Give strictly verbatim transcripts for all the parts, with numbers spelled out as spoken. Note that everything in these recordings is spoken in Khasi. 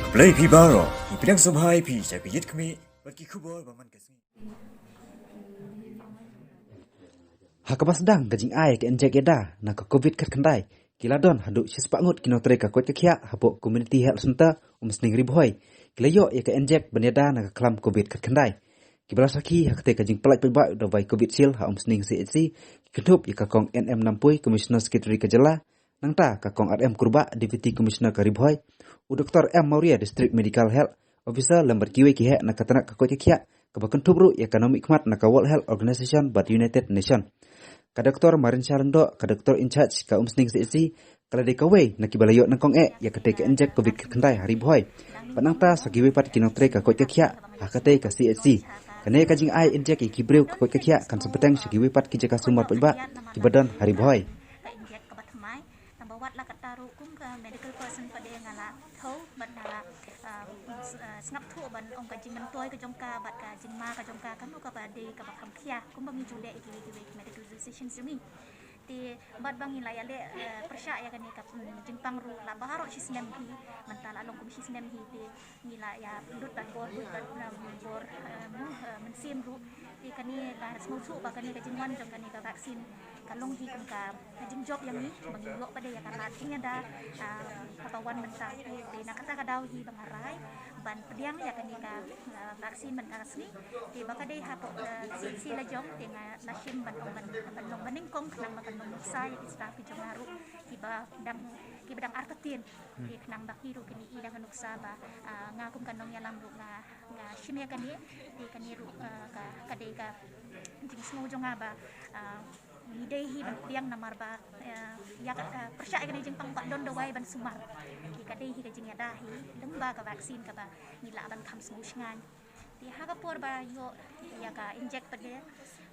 Blei phi baroh, ngi pdiang sngewbha ïa phi sha ka Ïit Khmih bad ki khubor ba man ka sngi. Ha kaba sdang ka jingai ka injek ïada na ka covid khatkhyndai, ki la don haduh shispah ngut ki nongtrei ka koit ka khiah hapoh Community Health Centre Umsning Ri Bhoi, ki la ïoh ïa ka injek ban ïada na ka khlam covid khatkhyndai. Kiba la sakhi ha katei ka jingpyllait paidbah u dawai Covishield ha Umsning C H C, ki kynthup ïa ka Kong N M Nampui, Commissioner Secretary ka jylla, nangta ka Kong R M Kurbah, Deputy Commissioner ka Ri Bhoi, u Doctor M Mawria, District Medical Health Officer, lem bad kiwei ki heh na ka tnat ka koit ka khiah, kaba kynthup ruh ïa ka nongmihkhmat na ka World Health Organization bad United Nation. Ka Doctor Marinsha Lyngdoh, ka Doctor in charge ka Umsning C H C, ka la dei kawei na kiba la ïoh nyngkong eh ïa katei ka injek covid khatkhyndai ha Ri Bhoi. Bad nangta sa kiwei pat ki nongtrei ka koit ka khiah ha katei ka C H C. Kane ka jingai injek ïa ki briew ka koit ka khiah kan sa bteng sha kiwei pat ki jaka sumar paidbah kiba don ha Ri Bhoi. Ka injek kaba thymmai, tang ba wat la katta ruh kum ka medical person pat de nga la thew bad nga la, ah, s-, ah, sngap thuh ban ong ka jingmyntoi ka jong ka bad ka jingma ka jong ka kano kaba dei kaba kham khia kumba ngi ju leh ïa kiwei kiwei ki medical decisions jong ngi. Te bad ba ngi la ïaleh, eh, pyrshah ïa kane ka, mm, jingpang ruh la baroh shisnem hi, mynta la long kum shisnem hi te ngi la ïa lut bad bor, lut bad, um, bor, eh, mu, eh, mynsiem ruh. Te kane la sngewthuh ba kane ka jingwan jong kane ka vaccine ka long hi kum ka, ka jingjop ïa ngi ba ngi ïoh pat de ïa ka lad jingïada, ah, kaba wan mynta. Te na kata ka daw hi ba nga rai ban pdiang ïa kane ka, ah, vaccine mynta ka sngi. Te ba ka dei hapoh, ah, C H C la jong te nga la shim ban ong ban, ban long banyngkong khnang ba kan long nuksa ïa ki staff ki jong nga ruh kiba dang, kiba dang artatien. Te khnang ba ki ruh kin i da ka nuksa ba, ah, nga kum ka nongïalam ruh nga, nga shim ïa kane. Te kane ruh, ah, ka, ka dei ka jingsngew jong nga ba, ah, ngi dei hi ban pdiang namar ba, eh, ïa ka, eh, pyrshah ïa kane ka jingpang ba don dawai ban sumar. Te ka dei hi ka jingïada hi lyngba ka vaccine kaba ngi lah ban kham sngew shngaiñ. Te ha ka por ba ïoh ïa ka injek pat de,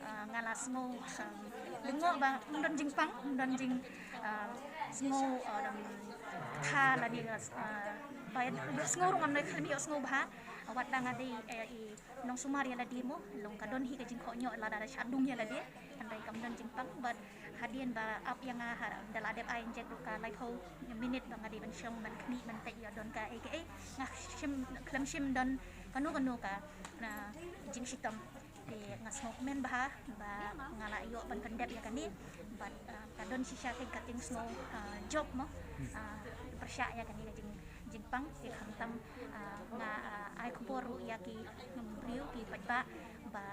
eh, nga la sngew, eh, lyngngoh ba ym don jingpang, ym don jing, eh, sngew, eh, dang tha lane, eh, ba ïa sngew ruh ngam dei khlem ïoh sngew bha. Wat la nga dei, eh, i nongsumar ïa lade mo, long ka don hi ka jingkhohñioh lada da shah dung ïa lade. Hynrei kam don jingpang bad hadien ba ap ïa nga ha, da la dep ai injek ruh ka laiphew minit ba nga dei ban shong ban khmih ban peit ïoh don kaei kaei. Nga shim, khlem shim don kano kano ka, ah, jingshitom. Te nga sngewkmen bha ba nga la ïoh ban pyndep ïa kane bad, ah, ka don shisha ka, ka jingsngew, ah, jop mo, ah, pyrshah ïa kane ka jing, jingpang. Te khamtam, ah, nga, ah, ai khubor ruh ïa ki, mm, briew ki paidbah ba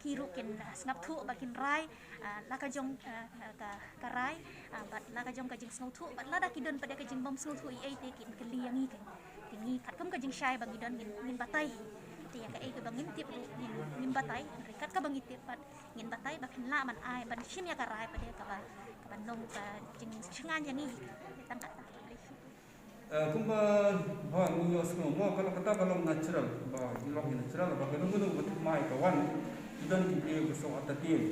ki ruh kin, ah, sngap thuh ba kin rai, ah, la ka jong, ah, ah, ka, ka rai, ah, bad la ka jong ka jingsngewthuh bad lada ki don pat de ka jingbym sngewthuh ei ei te kin kylli ïa ngi kan. Te ngi katkum ka jingshai ba ngi don ngin, ngin batai. Te ïa kaei kaba ngim tip ruh ngin, ngin batai. Hynrei kat kaba ngi tip pat ngin batai ba phin lah ban ai ban shim ïa ka rai pat de kaba, kaba long ka jingshngaiñ ïa ngi. Te tang kata. Eh, kumba ba ngi ïohsngew mo ka la kata ba long natural, ba long natural ba kano kano ba thymmai ka wan ki don ki briew ba sngewthuh artatien.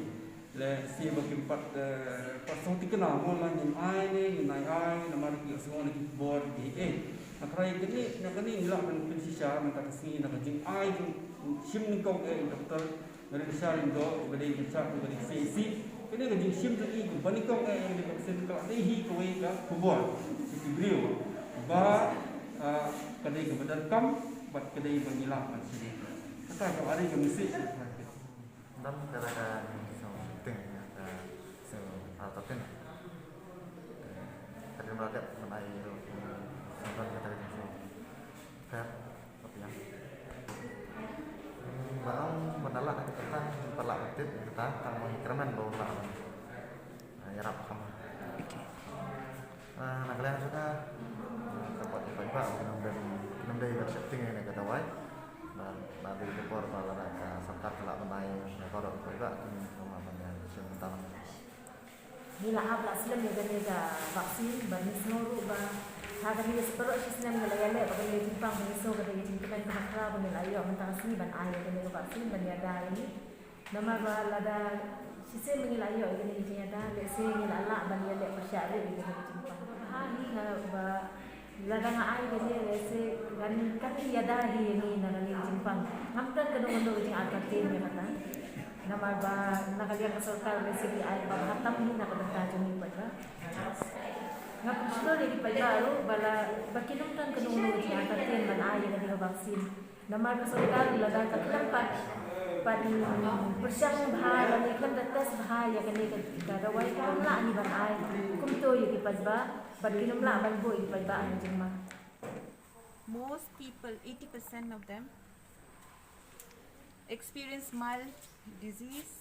Lehse ba kim pat, eh, pat sngewthuh kane mo la ngin ai ne ngin ai ai namar ki ïohsngew na ki khubor ki, eh. Na ka rai kane, na kane ngi lah ban pynshisha mynta ka sngi na ka jingai jingshim nyngkong eh doktor Marinsha Lyngdoh, ba dei in charge ba dei C H C. Kane ka jingshim jong i ba nyngkong eh, ïa ka vaccine ka la dei hi kawei ka khubor sha ki briew ba, ah, ka dei kaba donkam bad ka dei ba ngi lah ban shim. Kata ka dei ka message. Dam kata ka jingsngew sheptieng, ka sngew artatien. Ka dei ba la dep ban ai ruh, dam kata ka jingsngew pher. Ba ong ba da lah kata, ba lah tip kata, tang ba ngi kyrmen ba lah ban, ah, ïarap kham. Ah, na ka liang jong nga, ah, ka pat, pat ba, ki nongdei, ki nongdei ban sheptieng ïa ka dawai. Ba, ba dei ka por ba lada ka sorkar ka lah ban ai ïa baroh pat ba, ki nongdei ban ïa shim bynta. Ngi la ap la slem ïa kane ka vaccine, bad ngi sngew ruh ba ha kane ka baroh shi snem ngi la ïaleh ba kane ka jingpang, ba ngi sngew ka dei ka jingkmen kaba khraw ba ngi la ïoh mynta ka sngi ban ai ïa kane ka vaccine ban ïada ïa ngi. Namar ba lada shisien ba ngi la ïoh ïa kane ka jingïada, lehse ngi la lah ban ïaleh pyrshah ruh ïa kane ka jingpang. Ha hi nga ba lada nga ai kane, lehse kan, kan ïada hi ïa ngi na kane ka jingpang. Ngam don kano kano ka jingartatien ïa kata. Namar ba na ka liang ka sorkar lehse ki ai ba khatam hi na ka bynta jong ngi paidbah. Nga pyrshah ïa ki paidbah ruh ba la, ba kin ym don kano kano ka jingartatien. Ïa kane ka vaccine. Namar ka sorkar lada ka khlem pat, pat pyrshang bha lane khlem da test bha ïa kane ka, ka dawai, kam lah hi ban ai. Kumto ïa ki paidbah, bad kin ym lah ban buh ïa ki paidbah ha jingma. Most people, eighty percent of them, experience mild disease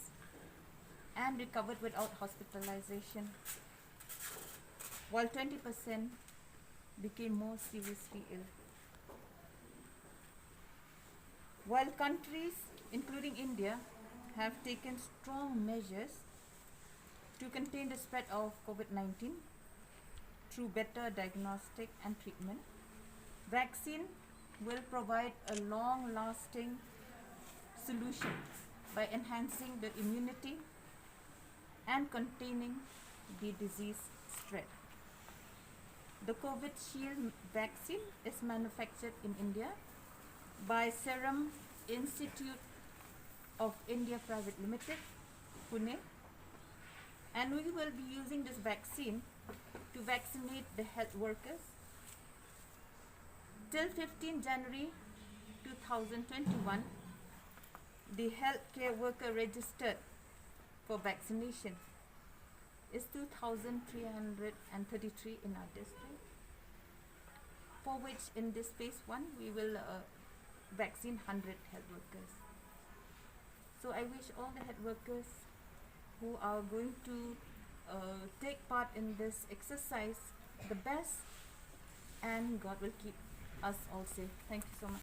and recovered without hospitalization, while twenty percent became more seriously ill. While countries, including India, have taken strong measures to contain the spread of COVID nineteen through better diagnostic and treatment, vaccine will provide a long-lasting solution by enhancing the immunity and containing the disease spread. The Covishield vaccine is manufactured in India by Serum Institute of India Private Limited, Pune, and we will be using this vaccine to vaccinate the health workers. Till fifteenth January two thousand twenty-one, the healthcare worker registered for vaccination is two thousand three hundred and thirty-three in our district, for which in this phase one we will, uh, vaccine hundred health workers. So I wish all the health workers who are going to, uh, take part in this exercise the best, and God will keep us all safe. Thank you so much.